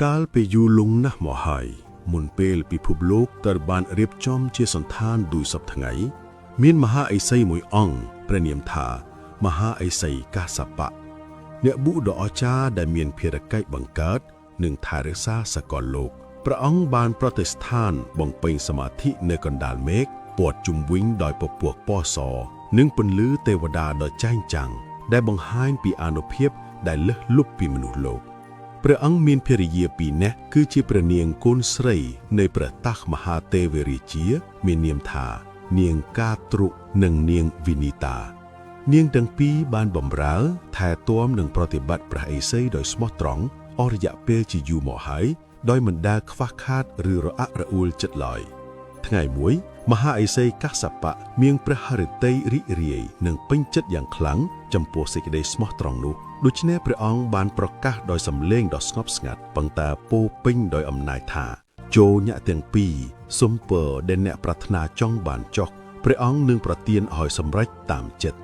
កាលពីយូរលង់ណាស់មកហើយមុនពេលពិភពលោកត្រូវបានរៀបចំជាសន្តានដូចសព្វថ្ងៃ មានមហាឥសីមួយអង្គព្រះនាមថា មហាឥសីកាសបៈអ្នកបុដ៏អស្ចារ្យដែលមានភារកិច្ចបង្កើត និងថែរក្សាសកលលោកព្រះអង្គបានប្រតិស្ថានបំពេញសមាធិនៅកណ្ដាលមេឃព័ទ្ធជុំវិញដោយពពកពណ៌សនិងពន្លឺទេវតាដ៏ចែងចាំងដែលបង្ហាញពីអានុភាពដែលលើសលប់ពីមនុស្សលោក ព្រះអង្គមានភរិយាពីរនាក់គឺជាព្រះនាងកូនស្រីនៃព្រះតាស់មហាទេវរាជា មាននាមថា នាងកាទ្រុនិងនាងវិនីតា នាងទាំងពីរបានបម្រើថែទាំនិងប្រតិបត្តិព្រះឥសីដោយស្មោះត្រង់អស់រយៈពេលជាយូរមកហើយដោយមិនដែលខ្វះខាតឬរអាក់រអួលចិត្តឡើយ ថ្ងៃមួយ មហាឥសីកាសបៈមានព្រះហឫទ័យរីករាយនិងពេញចិត្តយ៉ាងខ្លាំងចំពោះសេចក្តីស្មោះត្រង់នោះដូច្នេះព្រះអង្គបានប្រកាសដោយសំឡេងដ៏ស្ងប់ស្ងាត់ប៉ុន្តែពោរពេញដោយអំណាចថាចូលអ្នកទាំងពីរសុំពរដែលអ្នកប្រាថ្នាចង់បានចុះព្រះអង្គនឹងប្រទានឲ្យសម្រេចតាមចិត្ត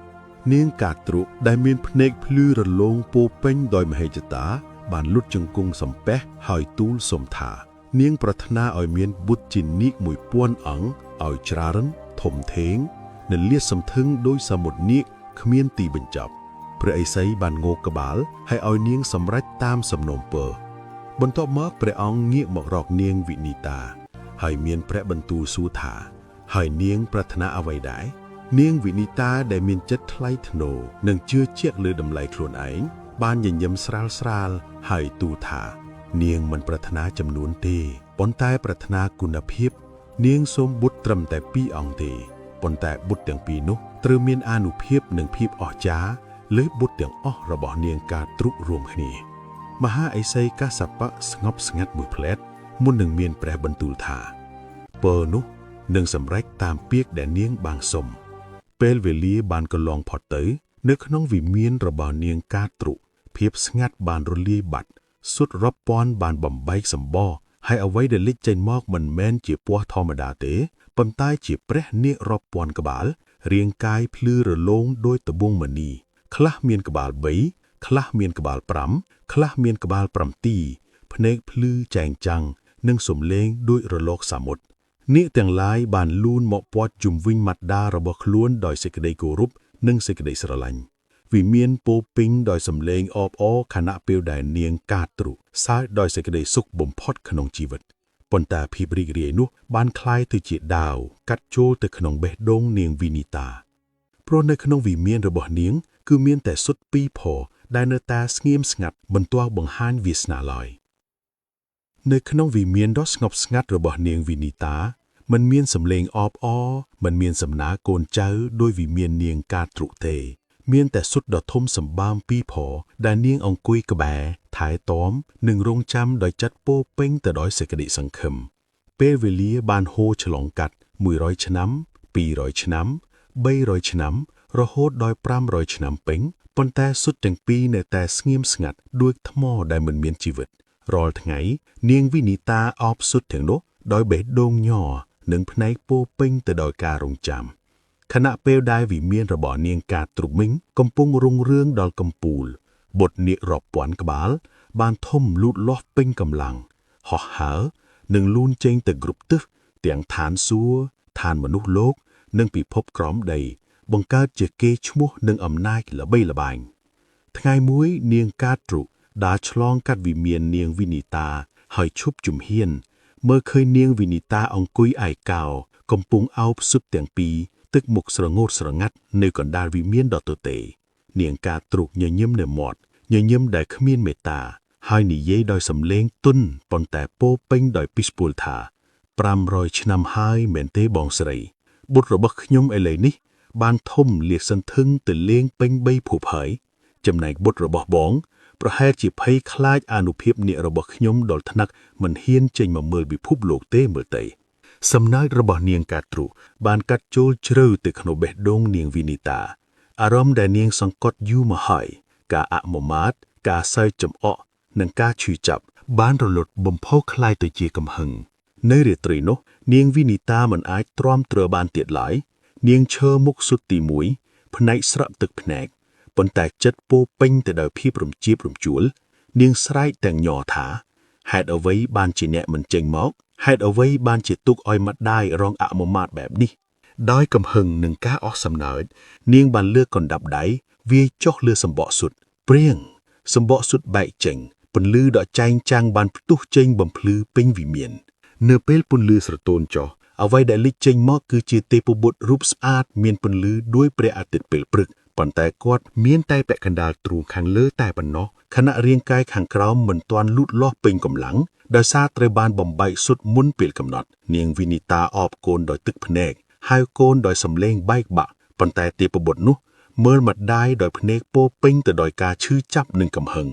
នាងកាទ្រុដែលមានភ្នែកភ្លឺរលោងពោរពេញដោយមហិច្ឆតា បានលុតជង្គង់សំពះហើយទូលសុំថា នាងប្រាថ្នាឲ្យមានបុត្រជានាគ1000អង្គឲ្យច្រើនធំធេងនិងលាតសន្ធឹងដោយសមុទ្រនាគគ្មានទីបញ្ចប់ព្រះឥសីបានងោកក្បាលហើយឲ្យនាងសម្រេចតាមសំណូមពរបន្ទាប់មកព្រះអង្គងាកមករកនាងវិនីតា ហើយមានព្រះបន្ទូលសួរថា ហើយនាងប្រាថ្នាអ្វីដែរ នាងវិនីតាដែលមានចិត្តថ្លៃថ្នូរនិងជឿជាក់លើតម្លៃខ្លួនឯងបានញញឹមស្រាលស្រាលហើយទូលថា នាងមិនប្រាថ្នាចំនួនទេប៉ុន្តែប្រាថ្នាគុណភាព នាងសូមបុត្រត្រឹមតែពីរអង្គទេប៉ុន្តែបុត្រទាំងពីរនោះត្រូវមានអានុភាពនិងភាពអស្ចារ្យលើបុត្រទាំងអស់របស់នាងកាទ្រុរួមគ្នា មហាឥសីកាសបៈស្ងប់ស្ងាត់មួយភ្លែតមុននឹងមានព្រះបន្ទូលថា ពរនោះនឹងសម្រេចតាមពាក្យដែលនាងបានសុំ ពេលវេលាបានកន្លងផុតទៅ នៅក្នុងវិមានរបស់នាងកាទ្រុភាពស្ងាត់បានរលាយបាត់សុទ្ធរាប់ពាន់បានបំបែកសម្បកហើយអ្វីដែលលេចចេញមកមិនមែនជាពស់ធម្មតាទេប៉ុន្តែជាព្រះនាគរាប់ពាន់ក្បាល រាងកាយភ្លឺរលោងដោយត្បូងមណីខ្លះមានក្បាល3ខ្លះមានក្បាល5ខ្លះមានក្បាល7ភ្នែកភ្លឺចែងចាំងនិងសំឡេងដូចរលកសមុទ្រ នាគទាំងឡាយបានលូនមកព័ទ្ធជុំវិញម៉ាត់ដារបស់ខ្លួនដោយសេចក្តីគោរពនិងសេចក្តីស្រឡាញ់វិមានពោរពេញដោយសំឡេងអបអរខណៈពេលដែលនាងកាទ្រុសើចដោយសេចក្តីសុខបំផុតក្នុងជីវិតប៉ុន្តែភាពរីករាយនោះបានក្លាយទៅជាដាវកាត់ចូលទៅក្នុងបេះដូងនាងវិនីតាព្រោះនៅក្នុងវិមានរបស់នាង គឺមានតែសុទ្ធពីរផដែលនៅតែស្ងៀមស្ងាត់មិនទាស់បង្ហាញវាសនាឡើយ នៅក្នុងវិមានដ៏ស្ងប់ស្ងាត់របស់នាងវិនីតា មិនមានសំឡេងអបអរមិនមានសំណើកូនចៅដោយវិមាននាងកាទ្រុទេ មានតែសុទ្ធដ៏ធំសម្បើមពីរផដែលនាងអង្គុយក្បែរថែទាំនិងរងចាំដោយចិត្តពោរពេញទៅដោយសេចក្តីសង្ឃឹម ពេលវេលាបានហូរឆ្លងកាត់100ឆ្នាំ200ឆ្នាំ300ឆ្នាំ រហូតដល់500ឆ្នាំពេញប៉ុន្តែសុទ្ធទាំងពីរនៅតែស្ងៀមស្ងាត់ដូចថ្មដែលមិនមានជីវិត រាល់ថ្ងៃ នាងវិនីតាអបសុទ្ធទាំងនោះដោយបេះដូងញ័រនិងភ្នែកពោរពេញទៅដោយការរងចាំខណៈពេលដែលវិមានរបស់នាងកាទ្រុមីងកំពុងរុងរឿងដល់កំពូលបុត្រនាគរាប់ពាន់ក្បាល បានធំលូតលាស់ពេញកម្លាំងហោះហើរនិងលូនចេញទៅគ្រប់ទិសទាំងឋានសួគ៌ឋានមនុស្សលោក និងពិភពក្រោមដី បង្កើតជាកេរ្តិ៍ឈ្មោះនិងអំណាចល្បីល្បាញ ថ្ងៃមួយនាងកាទ្រុដើរឆ្លងកាត់វិមាននាងវិនីតា ហើយឈប់ជំហាន មើលឃើញនាងវិនីតាអង្គុយឯកោកំពុងអោបសុទ្ធទាំងពីរទឹកមុខស្រងូតស្រងាត់នៅកណ្ដាលវិមានដ៏ទទេ នាងកាទ្រុញញឹមនៅមាត់ញញឹមដែលគ្មានមេត្តា ហើយនិយាយដោយសំឡេងទន់ប៉ុន្តែពោរពេញដោយពិស្ពូលថា500ឆ្នាំហើយមែនទេបងស្រី បុត្ររបស់ខ្ញុំឥឡូវនេះ បានធំលាសន្ធឹងទៅលេងពេញបីភពហើយ ចំណែកបុត្ររបស់បង ប្រហែលជាភ័យខ្លាចអានុភាពនាគរបស់ខ្ញុំដល់ថ្នាក់មិនហ៊ានចេញមកមើលពិភពលោកទេមើលទៅសំណើចរបស់នាងកាទ្រុបានកាត់ចូលជ្រៅទៅក្នុងបេះដូងនាងវិនីតា អារម្មណ៍ដែលនាងសង្កត់យូរមកហើយការអមមាតការសើចចំអកនិងការឈឺចាប់បានរលត់បំផុសคล้ายទៅជាកំហឹង នៅរាត្រីនោះ នាងវិនីតាមិនអាចទ្រាំទ្របានទៀតឡើយ នាងឈរមុខសុទ្ធទី1ផ្នែកស្រក់ទឹកភ្នែកប៉ុន្តែចិត្តពោរពេញទៅដោយភាពរំជាបរំជួល នាងស្រែកទាំងញ័រថាហ ហេតុអ្វីបានជាអ្នកមិនចេញមកហេតុអ្វីបានជាទុកឲ្យម្ដាយរងអមមាតបែបនេះដោយកំហឹងនឹងការអស់សំណើចនាងបានលើកកណ្ដាប់ដៃវាយចុះលើសម្បកសុទ្ធព្រៀងសម្បកសុទ្ធបែកចេញពន្លឺដ៏ចែងចាំងបានផ្ទុះចេញបំភ្លឺពេញវិមាននៅពេលពន្លឺស្រទូនចុះអ្វីដែលលេចចេញមកគឺជាទេពបុត្ររូបស្អាតមានពន្លឺដោយព្រះអាទិត្យពេលព្រឹកប៉ុន្តែគាត់មានតែពាក់កណ្ដាលទ្រូងខាងលើតែប៉ុណ្ណោះខណៈរាងកាយខាងក្រោមមិនទាន់លូតលាស់ពេញកម្លាំងដោយសារត្រូវបានបំបែកសុទ្ធមុនពេលកំណត់នាងវិនីតាអបកូនដោយទឹកភ្នែកហៅកូនដោយសំឡេងបែកបាក់ប៉ុន្តែទេពបុត្រនោះមើលម្ដាយដោយភ្នែកពោពេញទៅដោយការឈឺចាប់និងកំហឹង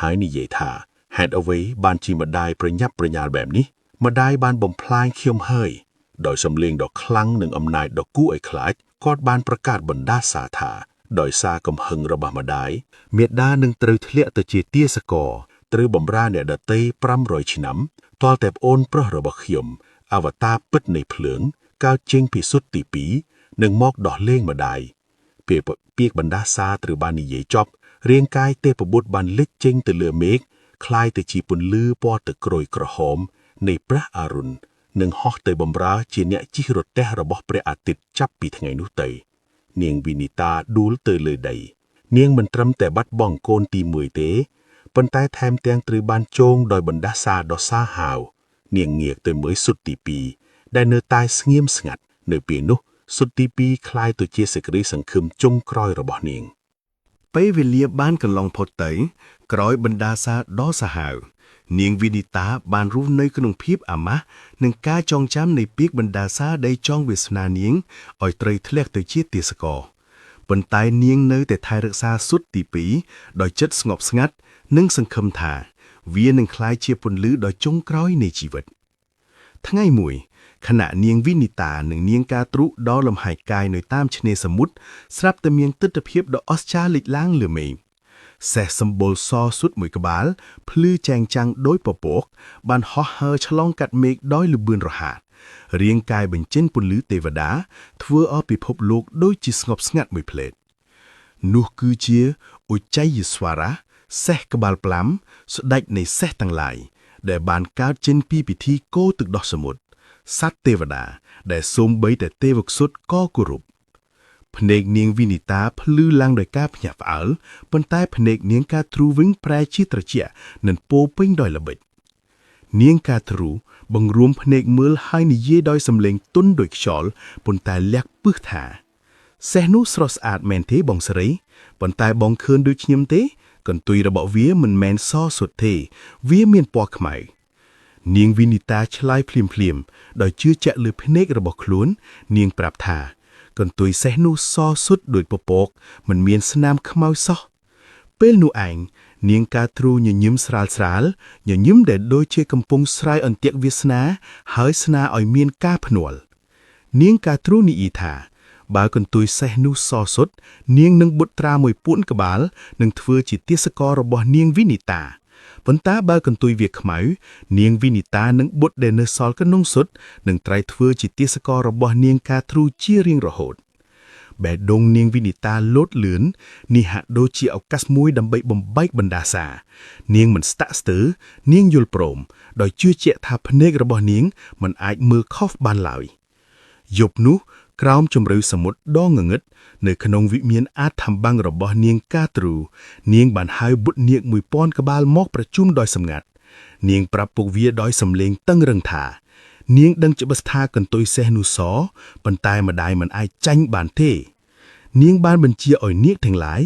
ហើយនិយាយថាហេតុអ្វីបានជាម្ដាយប្រញាប់ប្រញាល់បែបនេះម្ដាយបានបំផ្លាញខ្ញុំហើយដោយសំឡេងដ៏ខ្លាំងនិងអំណាចដ៏គួរឲ្យខ្លាចគាត់បានប្រកាសបណ្ដាសាថាដោយសារកំហឹងរបស់ម្ដាយមេដានឹងត្រូវធ្លាក់ទៅជាទាសករត្រូវបំរើអ្នកដទៃ500ឆ្នាំទាល់តែប្អូនប្រុសរបស់ខ្ញុំអវតារពិតនៃភ្លើងកើតចេញពីសុទ្ធទី2នឹងមកដោះលែងម្ដាយពេលពាក្យបណ្ដាសាត្រូវបាននិយាយចប់រាងកាយទេពបុត្របានលេចចេញទៅលើមេឃคล้ายទៅជាពន្លឺពណ៌ទឹកក្រូចក្រហមនៃព្រះអរុណនិងហោះទៅបំរើជាអ្នកជិះរទេះរបស់ព្រះអាទិត្យចាប់ពីថ្ងៃនោះទៅនាងវិនីតាដួលទៅលើដីនាងមិនត្រឹមតែបាត់បង់កូនទី1ទេប៉ុន្តែថែមទាំងត្រូវបានចងដោយបណ្ដាសាដ៏សាហាវនាងងាកទៅមើលសុទ្ធទី2ដែលនៅតែស្ងៀមស្ងាត់នៅពេលនោះសុទ្ធទី2คล้ายទៅជាសេចក្តីសង្ឃឹមចុងក្រោយរបស់នាង ពេលវេលាបានកន្លងផុតទៅក្រោយបណ្ដាសាដ៏សាហាវនាងវិនីតាបានរស់នៅក្នុងភាពអាម៉ាស់និងការចងចាំនៃពាក្យបណ្ដាសាដែលចងវាសនានាងឲ្យត្រូវធ្លាក់ទៅជាទាសករប៉ុន្តែនាងនៅតែថែរក្សាសុទ្ធទី2ដោយចិត្តស្ងប់ស្ងាត់និងសង្ឃឹមថាវានឹងក្លាយជាពន្លឺដ៏ចុងក្រោយនៃជីវិតថ្ងៃមួយខណៈនាងវិនីតានិងនាងកាទ្រុដល់លំហែកាយនៅតាមឆ្នេរសមុទ្រស្រាប់តែមានទិដ្ឋភាពដ៏អស្ចារ្យលេចឡើងលើមេឃសេះសម្បុរសសុទ្ធមួយក្បាលភ្លឺចែងចាំងដោយពពកបានហោះហើរឆ្លងកាត់មេឃដោយល្បឿនរហ័សរាងកាយបញ្ចេញពន្លឺទេវតាធ្វើឲ្យពិភពលោកដូចជាស្ងប់ស្ងាត់មួយភ្លែតនោះគឺជាឧច័យស្វរៈសេះក្បាលផ្លាំស្ដេចនៃសេះទាំងឡាយដែលបានកើតចេញពីពិធីកូរទឹកដោះសមុទ្រសត្វទេវតាដែលសូម្បីតែទេវកុសក៏គោរពភ្នែកនាងវិនីតាភ្លឺឡើងដោយការភ្ញាក់ផ្អើលប៉ុន្តែភ្នែកនាងកាទ្រូវិញប្រែជាត្រជាក់និងពោពេញដោយល្បិចនាងកាទ្រូបង្រួមភ្នែកមើលហើយនិយាយដោយសំឡេងទន់ដូចខ្យល់ប៉ុន្តែលះពឹសថាសេះនោះស្រស់ស្អាតមែនទេបងស្រីប៉ុន្តែបងឃើញដូចខ្ញុំទេកន្ទុយរបស់វាមិនមែនសសុទ្ធទេវាមានពណ៌ខ្មៅនាងវិនីតាឆ្លើយភ្លាមភ្លាមដោយជឿជាក់លើភ្នែករបស់ខ្លួននាងប្រាប់ថាកន្ទុយសេះនោះសសុទ្ធដូចពពកមិនមានស្នាមខ្មៅសោះពេលនោះឯងនាងកាទ្រូញញឹមស្រាលស្រាលញញឹមដែលដូចជាកំពុងស្រាយអន្ទាក់វាសនាហើយស្នើឲ្យមានការភ្នាល់នាងកាទ្រូនិយាយថាបើកន្ទុយសេះនោះសសុទ្ធនាងនឹងបុត្រាមួយពួនក្បាលនឹងធ្វើជាទាសកររបស់នាងវិនីតាប៉ុន្តែបើកន្ទុយវាខ្មៅនាងវិនីតានឹងបុត្រដែលនៅសល់ក្នុងសុទ្ធនឹងត្រូវធ្វើជាទាសកររបស់នាងកាទ្រូជារៀងរហូតបេះដូងនាងវិនីតាលោតលឿននេះហាក់ដូចជាឱកាសមួយដើម្បីបំបែកបណ្ដាសានាងមិនស្ទាក់ស្ទើរនាងយល់ព្រមដោយជឿជាក់ថាភ្នែករបស់នាងមិនអាចមើលខុសបានឡើយយប់នោះក្រោមជម្រៅសមុទ្រដ៏ងងឹតនៅក្នុងវិមានអាថ៌កំបាំងរបស់នាងកាទ្រូនាងបានហៅបុត្រនាគ1000ក្បាលមកប្រជុំដោយសម្ងាត់នាងប្រាប់ពួកវាដោយសំឡេងតឹងរឹងថានាងដឹងច្បាស់ថាកន្ទុយសេះនោះសប៉ុន្តែម្ដាយមិនអាចចាញ់បានទេនាងបានបញ្ជាឲ្យនាគទាំងឡាយ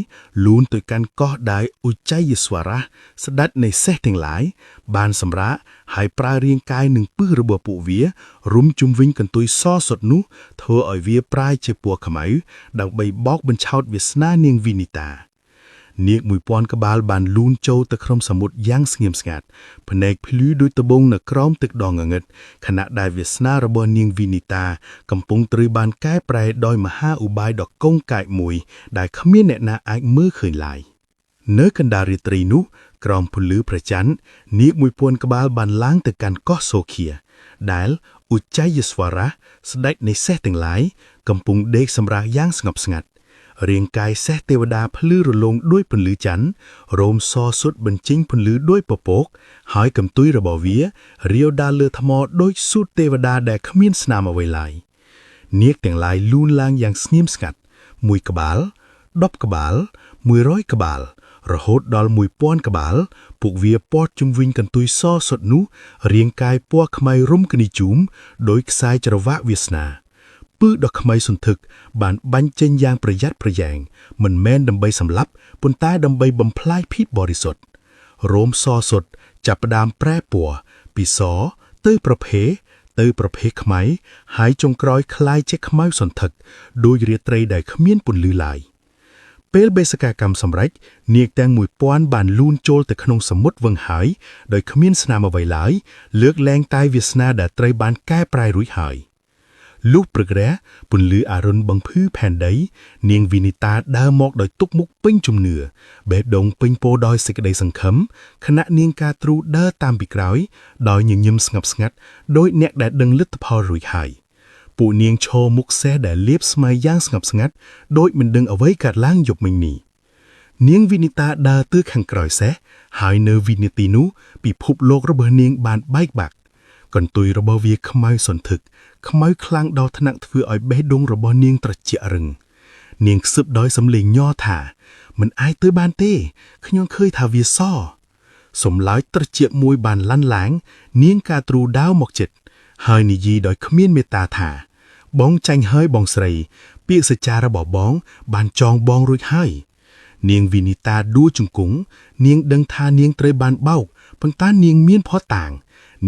លូនទៅកាន់កោះដែលឧច័យស្វរៈស្ដេចនៃសេះទាំងឡាយបានសម្រាកហើយប្រើរាងកាយនិងពឹសរបស់ពួកវារុំជុំវិញកន្ទុយសសុទ្ធនោះធ្វើឲ្យវាប្រែជាពណ៌ខ្មៅដើម្បីបោកបញ្ឆោតវាសនានាងវិនីតានាគ1000ក្បាលបានលូនចូលទៅក្នុងសមុទ្រយ៉ាងស្ងៀមស្ងាត់ភ្នែកភ្លឺដូចត្បូងនៅក្រោមទឹកដ៏ងងឹតខណៈដែលវាសនារបស់នាងវិនីតាកំពុងត្រូវបានកែប្រែដោយមហាឧបាយដ៏កងកាយមួយដែលគ្មានអ្នកណាអាចមើលឃើញឡើយនៅកណ្ដាលរាត្រីនោះក្រោមពន្លឺព្រះច័ន្ទនាគ1000ក្បាលបានឡើងទៅកាន់កោះសូខៀដែលឧច័យស្វរៈស្ដេចនៃសេះទាំងឡាយកំពុងដេកសម្រាកយ៉ាងស្ងប់ស្ងាត់ រាងកាយសេះទេវតាភ្លឺរលោងដូចពន្លឺច័ន្ទរោមសសុទ្ធបញ្ចេញពន្លឺដូចពពក ហើយកន្ទុយរបស់វារាវដាល់លើថ្មដូចស៊ូតទេវតាដែលគ្មានស្នាមអ្វីឡើយនាគទាំងឡាយលូនឡើងយ៉ាងស្ងៀមស្ងាត់មួយក្បាល10ក្បាល100ក្បាល រហូតដល់1000ក្បាល ពួកវាព័ទ្ធជុំវិញកន្ទុយសសុទ្ធនោះរាងកាយពណ៌ខ្មៅរុំគ្នាជុំដោយខ្សែច្រវាក់វាសនាពឹសដ៏ខ្មៅសន្ធឹកបានបាញ់ចេញយ៉ាងប្រយ័ត្នប្រយែងមិនមែនដើម្បីសម្លាប់ប៉ុន្តែដើម្បីបំផ្លាញភាពបរិសុទ្ធរោមសសុទ្ធចាប់ផ្ដើមប្រែពណ៌ពីសទៅប្រភេទៅប្រភេទខ្មៅហើយចុងក្រោយคล้ายជាខ្មៅសន្ធឹកដោយរាត្រីដែលគ្មានពន្លឺឡើយ ពេលបេសកកម្មសម្រេចនាគទាំង1000បានលូនចូលទៅក្នុងសមុទ្រវឹងហើយដោយគ្មានស្នាមអ្វីឡើយលើកលែងតែវាសនាដែលត្រូវបានកែប្រែរួចហើយលុះព្រឹករះពន្លឺអរុណបង្ភឺផែនដី នាងវិនិតាដើរមកដោយទុកមុខពេញជំនឿបេះដូងពេញពោដោយសេចក្តីសង្ឃឹមខណៈនាងកាទ្រូដើរតាមពីក្រោយដោយញញឹមស្ងប់ស្ងាត់ដោយអ្នកដែលដឹងលទ្ធផលរួចហើយពួកនាងឈរមុខសេះដែលលាបស្មៃយ៉ាងស្ងប់ស្ងាត់ដោយមិនដឹងអ្វីកើតឡើងយប់មិញនេះនាងវិនិតាដើរទៅខាងក្រោយសេះហើយនៅវិនាទីនោះពិភពលោករបស់នាងបានបែកបាក់កន្ទុយរបស់វាខ្មៅសន្ធឹកខ្មៅខ្លាំងដល់ថ្នាក់ធ្វើឲ្យបេះដូងរបស់នាងត្រជាក់រឹងនាងខ្សឹបដោយសំឡេងញ័រថាមិនអាចទៅបានទេខ្ញុំឃើញថាវាសសំឡោចត្រចៀកមួយបានឡាន់ឡើងនាងកាទ្រូដាវមកចិត្តហើយនិយាយដោយគ្មានមេត្តាថាបងចាញ់ហើយបងស្រី ពាក្យសច្ចារបស់បង បានចងបងរួចហើយនាងវិនិតាដួលជង្គង់នាងដឹងថានាងត្រូវបានបោកប៉ុន្តែនាងមានភ័ស្តុតាង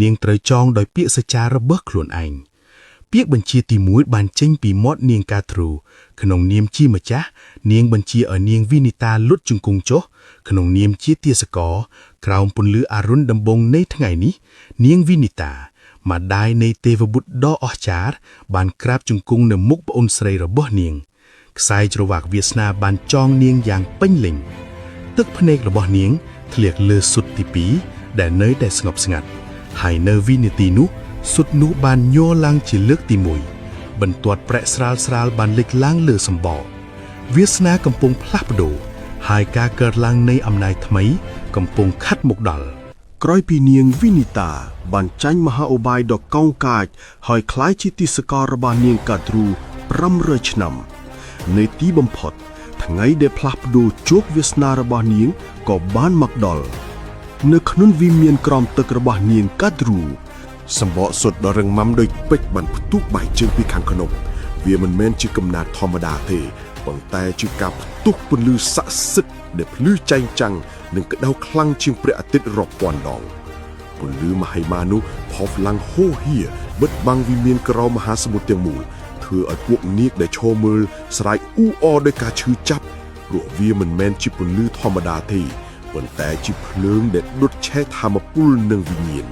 នាងត្រូវចងដោយពាក្យសច្ចារបស់ខ្លួនឯងពាក្យបញ្ជាទី1បានចេញពីមាត់នាងកាទ្រូក្នុងនាមជាម្ចាស់នាងបញ្ជាឲ្យនាងវិនិតាលុតជង្គង់ចុះក្នុងនាមជាទាសករក្រោមពន្លឺអរុណដំបងនៃថ្ងៃនេះនាងវិនិតាម្ដាយនៃទេវបុត្រដ៏អស្ចារ្យបានក្រាបជង្គង់នៅមុខប្អូនស្រីរបស់នាងខ្សែច្រវាក់វាសនាបានចងនាងយ៉ាងពេញលេញទឹកភ្នែករបស់នាងធ្លាក់លើសុទ្ធទី2ដែលនៅតែស្ងប់ស្ងាត់ហើយនៅវិនាទីនោះសុទ្ធនោះបានញ័រឡើងជាលើកទី1បន្ទាត់ប្រែកស្រាលស្រាលបានលេចឡើងលើសម្បកវាសនាកំពុងផ្លាស់ប្ដូរហើយការកើតឡើងនៃអំណាចថ្មីកំពុងខិតមកដល់ ក្រោយពីនាងវិនិតាបានចាញ់មហាឧបាយដ៏កោងកាចហើយក្លាយជាទាសកររបស់នាងកាទ្រូ500ឆ្នាំនៅទីបំផុត ថ្ងៃដែលផ្លាស់ប្ដូរជោគវាសនារបស់នាងក៏បានមកដល់នៅក្នុងវិមានក្រោមទឹករបស់នាងកាទ្រូសម្បកសុទ្ធដ៏រឹងមាំដូចពេជ្របានផ្ទុះបែកជើងពីខាងក្នុងវាមិនមែនជាកំណាចធម្មតាទេប៉ុន្តែជាការផ្ទុះពន្លឺស័ក្តិសិទ្ធិដែលភ្លឺចែងចាំងនិងក្តៅខ្លាំងជាងព្រះអាទិត្យរាប់ពាន់ដង ពន្លឺមហិមានោះផុសឡើងហូរហៀបិទបាំងវិមានក្រោមមហាសមុទ្រទាំងមូលធ្វើឲ្យពួកនាគដែលឈរមើលស្រែកអ៊ូអរដោយការឈឺចាប់ព្រោះវាមិនមែនជាពន្លឺធម្មតាទេប៉ុន្តែជាភ្លើងដែលដុតឆេះធម៌ពលនិងវិញ្ញាណ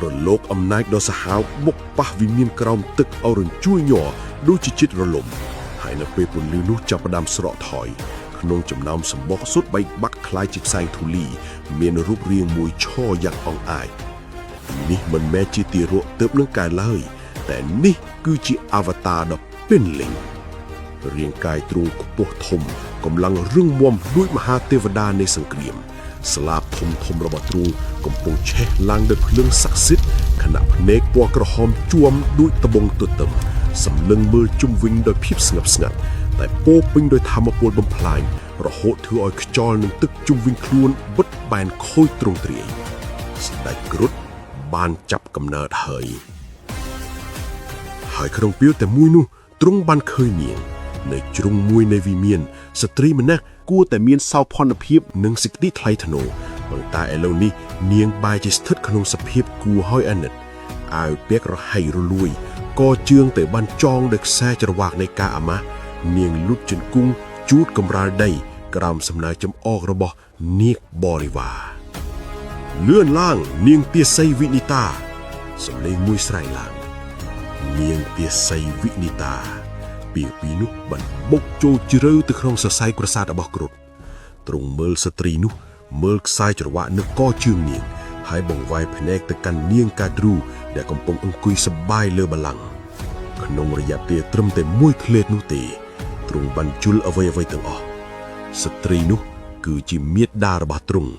រលកអំណាចដ៏សាហាវបុកប៉ះវិមានក្រោមទឹកឲ្យរញ្ជួយញ័រដូចជាជាតិរលំហើយនៅពេលពន្លឺនោះចាប់ផ្ដើមស្រកថយក្នុងចំណោមសម្បកសុទ្ធបែកបាក់คล้ายជាផ្សែងធូលីមានរូបរាងមួយឈរយ៉ាងអង្អាចនេះមិនមែនជាទារកទើបនឹងកើតឡើយតែនេះគឺជាអវតារដ៏ពេញលេញរាងកាយទ្រង់ខ្ពស់ធំកម្លាំងរឹងមាំដូចមហាទេវតានៃសង្គ្រាមស្លាបធំធំរបស់ទ្រង់កំពុងឆេះឡើងដោយភ្លើងស័ក្តិសិទ្ធិខណៈភ្នែកពណ៌ក្រហមជួមដូចត្បូងទទឹមសម្លឹងមើលជុំវិញដោយភាពស្ងប់ស្ងាត់តែពោរពេញដោយធម៌ពលបំផ្លាញរហូតធ្វើឲ្យខ្យល់និងទឹកជុំវិញខ្លួនបិទបែនខូចទ្រង់ទ្រាយស្ដេចគ្រុឌបានចាប់កំណើតហើយ ហើយក្នុងពេលតែមួយនោះទ្រង់បានឃើញនាង នៅជ្រុងមួយនៃវិមានស្ត្រីម្នាក់គួរតែមានសោភ័ណភាពនិងសេចក្តីថ្លៃថ្នូរប៉ុន្តែឥឡូវនេះនាងបែរជាស្ថិតក្នុងសភាពគួរឲ្យអាណិតអាវពាក់រហៃរលួយកជើងទៅបានចងដោយខ្សែច្រវាក់នៃការអាម៉ាស់នាងលុតជង្គង់ជូតកម្រាលដីក្រោមសំណើចំអករបស់នាគបរិវារលឿនឡើងនាងទាសីវិនិតាសំឡេងមួយស្រែកឡើង នាងទាសីវិនិតា ពាក្យពីរនោះបានបុកចូលជ្រៅទៅក្នុងសរសៃប្រសាទរបស់គ្រុឌទ្រង់មើលស្ត្រីនោះមើលខ្សែច្រវាក់នៅកជើងនាង ហើយបង្វែរភ្នែកទៅកាន់នាងកាទ្រូដែលកំពុងអង្គុយសប្បាយលើបល្ល័ង្កក្នុងរយៈពេលត្រឹមតែមួយធ្លេតនោះទេ ទ្រង់បានជល់អ្វីអ្វីទាំងអស់ស្ត្រីនោះគឺជាមេដារបស់ទ្រង់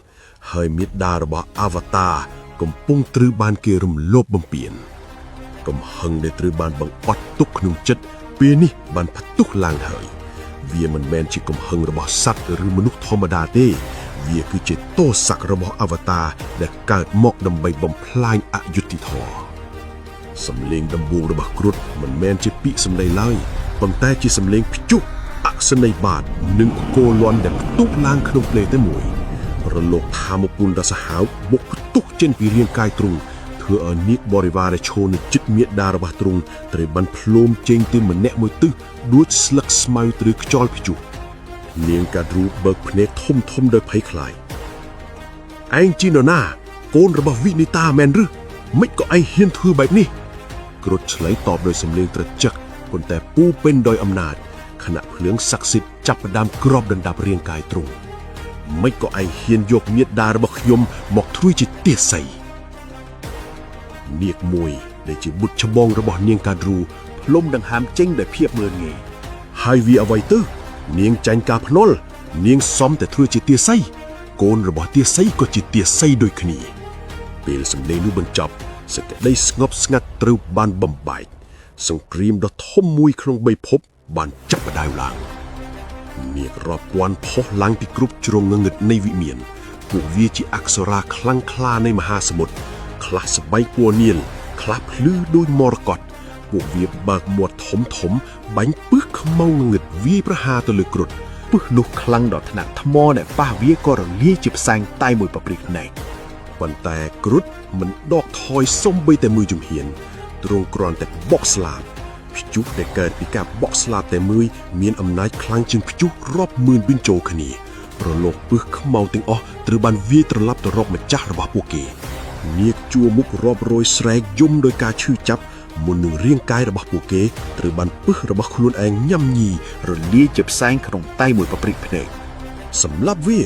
ហើយមេដារបស់អវតារកំពុងត្រូវបានគេរំលោភបំពាន កំហឹងដែលត្រូវបានបង្អត់ទុកក្នុងចិត្តពេលនេះបានផ្ទុះឡើងហើយវាមិនមែនជាកំហឹងរបស់សត្វឬមនុស្សធម្មតាទេ វាគឺជាទោសៈរបស់អវតារដែលកើតមកដើម្បីបំផ្លាញអយុត្តិធម៌សំលេងដំបូងរបស់គ្រុឌមិនមែនជាពាក្យសម្ដីឡើយប៉ុន្តែជាសំលេងព្យុះអក្សនីបាតនិងកោលន់ដែលផ្ទុះឡើងក្នុងភ្លេតែមួយរលកថាមពលដ៏សាហាវបុកផ្ទុះចេញពីរាងកាយទ្រង់ធ្វើឲ្យនាគបរិវារដែលឈរនៅជិតមាតារបស់ទ្រង់ត្រូវបានភ្លោមចេញទៅម្នាក់មួយទិសដូចស្លឹកស្មៅត្រូវខ្យល់ព្យុះនាងកាទ្រូបើកភ្នែកធំធំដោយភ័យខ្លាចឯងជីនរណាកូនរបស់វិនីតាមែនឬមិនក៏ឯងហ៊ានធ្វើបែបនេះ គ្រុឌឆ្លើយតបដោយសំឡេងត្រចឹកប៉ុន្តែពូពេញដោយអំណាចខណៈភ្លើងស័ក្តិសិទ្ធិចាប់ផ្ដើមគ្របដណ្ដប់រាងកាយទ្រង់មិនក៏ឯងហ៊ានយកមេដារបស់ខ្ញុំមកធ្វើជាទាស័យនាគមួយដែលជាបុត្រច្បងរបស់នាងកាទ្រូ ផ្លុំដង្ហើមចេញដោយភាពមើលងាយ ហើយវាអ្វីទៅនាងចាញ់ការភ្នល់នាងសមតែធ្វើជាទាស័យកូនរបស់ទាស័យក៏ជាទាស័យដូចគ្នា ពេលសម្លេងនោះបញ្ចប់សេចក្តីស្ងប់ស្ងាត់ត្រូវបានបំបែកសង្គ្រាមដ៏ធំមួយក្នុងបីភពបានចាប់ផ្ដើមឡើងនាគរាប់ពាន់ផុសឡើងពីគ្រប់ជ្រុងងងឹតនៃវិមានពួកវាជាអក្សរាខ្លាំងក្លានៃមហាសមុទ្រខ្លះស្បែកពណ៌នាលខ្លះភ្លឺដូចមរកតពួកវាបើកមាត់ធំធំបាញ់ពឹសខ្មៅងងឹតវាយប្រហារទៅលើគ្រុឌ ពឹសនោះខ្លាំងដល់ថ្នាក់ថ្មដែលប៉ះវាក៏រលាយជាផ្សែងតែមួយប៉ព្រិចភ្នែក ប៉ុន្តែគ្រុឌមិនដកថយសំបីតែមួយជំហានទ្រង់គ្រាន់តែបកស្លាបព្យុះដែលកើតពីការបកស្លាបតែមួយមានអំណាចខ្លាំងជាងព្យុះរាប់ម៉ឺនបញ្ចូលគ្នារលកពឹសខ្មៅទាំងអស់ត្រូវបានវាយត្រឡប់ទៅរកម្ចាស់របស់ពួកគេនាគជួរមុខរាប់រយស្រែកយំដោយការឈឺចាប់មុននឹងរាងកាយរបស់ពួកគេត្រូវបានពឹសរបស់ខ្លួនឯងញ៉ាំញី រលាយជាផ្សែងក្នុងតែមួយប៉ព្រិចភ្នែក សម្លាប់វា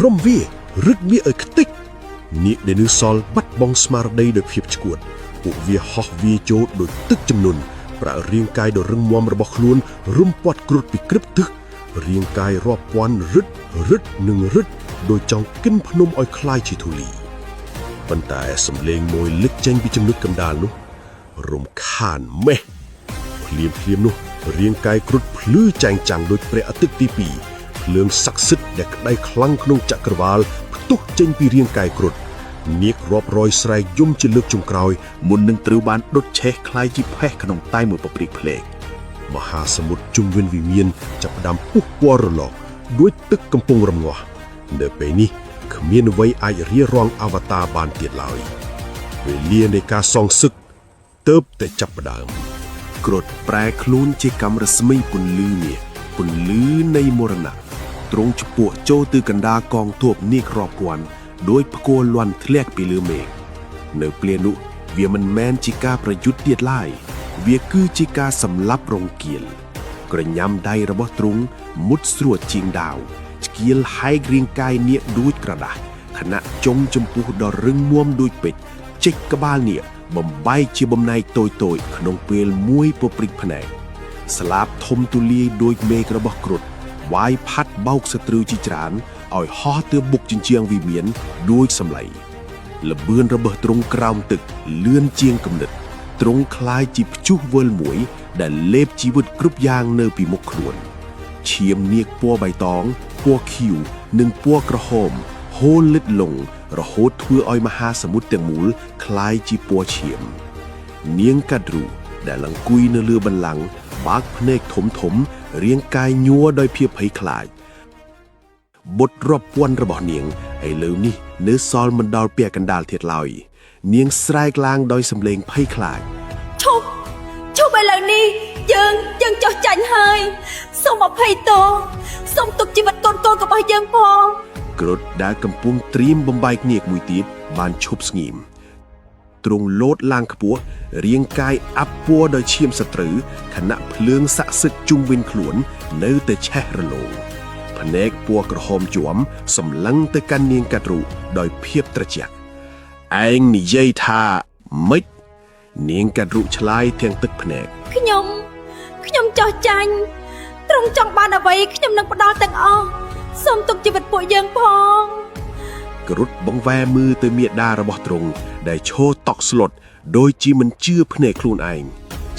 រំវារឹតវាឲ្យខ្ទេចនាគដែលនៅសល់បាត់បង់ស្មារតីដោយភាពឆ្កួតពួកវាហោះវាចូលដោយទឹកជំនន់ប្រាក់រាងកាយដ៏រឹងមាំរបស់ខ្លួនរំពាត់គ្រុឌពីក្រឹបទឹករាងកាយរាប់ពាន់រឹតរឹតនិងរឹតដោយចង់កិនភ្នំឲ្យคล้ายជាធូលីប៉ុន្តែសំឡេងមួយលេចចេញពីចំណុចកណ្ដាលនោះរំខានមេះ ភ្លាមភ្លាមនោះរាងកាយគ្រុឌភ្លឺចែងចាំងដូចព្រះអាទិត្យទី2ភ្លើងស័ក្តិសិទ្ធិដែលក្តៅខ្លាំងក្នុងចក្រវាលផ្ទុះចេញពីរាងកាយគ្រុឌនាគរាប់រយស្រែកយំជាលើកចុងក្រោយ មុននឹងត្រូវបានដុតឆេះคล้ายជាផេះក្នុងតែមួយប៉ព្រិចភ្នែក មហាសមុទ្រជុំវិញវិមានចាប់ផ្ដើមពុះពណ៌រលកដូចទឹកកំពុងរងាស់នៅពេលនេះគ្មានអ្វីអាចរារាំងអវតារបានទៀតឡើយវេលានៃការសងសឹកទៅតែចាប់ផ្ដើម គ្រុឌប្រែខ្លួនជាកម្មរស្មីពន្លឺមាសពន្លឺនៃមរណៈទ្រង់ឆ្ពោះចូលទៅកណ្ដាលកងទ័ពនាគរាប់ពាន់ដោយផ្គរលាន់ធ្លាក់ពីលើមេឃនៅព្រានោះវាមិនមែនជាការប្រយុទ្ធទៀតឡើយវាគឺជាការសម្លាប់រង្គាល ក្រញាំដៃរបស់ទ្រង់មុតស្រួចជាងដាវឆ្កៀលហែករាងកាយនាគដូចក្រដាសខណៈចុងចំពោះដ៏រឹងមាំដូចពេជ្រចេកក្បាលនាគបំបែកជាបំណែកតូចៗក្នុងពេលមួយពព្រិចភ្នែកស្លាបធំទូលាយដូចមេឃរបស់គ្រុឌវាយផាត់បោកសត្រូវជាច្រើនឲ្យហោះទៅបុកជញ្ជាំងវិមានដូចសម្លៃ លបឿនរបស់ទ្រង់ក្រោមទឹកលឿនជាងគំនិតទ្រង់คล้ายជាព្យុះវិលមួយ ដែលលេបជីវិតគ្រប់យ៉ាងនៅពីមុខខ្លួនឈាមនាគពណ៌បៃតងពណ៌ខៀវនិងពណ៌ក្រហមហូរលិចលង់រហូតធ្វើឲ្យមហាសមុទ្រទាំងមូលคล้ายជាពណ៌ឈាម នាងកាទ្រូដែលអង្គុយនៅលើបន្ល័ង្កបើកភ្នែកធំធំៗរាងកាយញ័រដោយភាពភ័យខ្លាច បុត្ររាប់ពាន់របស់នាងឥឡូវនេះនៅសល់មិនដល់ពាក់កណ្ដាលទៀតឡើយនាងស្រែកឡើងដោយសម្លេងភ័យខ្លាច ឈប់ឈប់ឥឡូវនេះយើងយើងចោះចាញ់ហើយសូមអភ័យទោសសូមទុកជីវិតកូនៗរបស់យើងផង គ្រុឌដែលកំពុងត្រៀមបំបែកនាគមួយទៀតបានឈប់ស្ងៀមទ្រង់លោតឡើងខ្ពស់រាងកាយអាប់ពួរដោយឈាមសត្រូវខណៈភ្លើងស័ក្តិសិទ្ធិជុំវិញខ្លួន នៅតែឆេះរលោងភ្នែកពណ៌ក្រហមជាំសម្លឹងទៅកាន់នាងកាទ្រុដោយភាពត្រជាក់ឯងនិយាយថាម៉េចនាងកាទ្រុឆ្លើយទាំងទឹកភ្នែក ខ្ញុំខ្ញុំចោះចាញ់ ទ្រង់ចង់បានអ្វីខ្ញុំនឹងផ្ដល់ទាំងអស់សូមទុកជីវិតពួកយើងផង គ្រុឌបង្វែរមើលទៅមាតារបស់ទ្រង់ដែលឈរតក់ស្លុតដោយជាមិនជឿភ្នែកខ្លួនឯង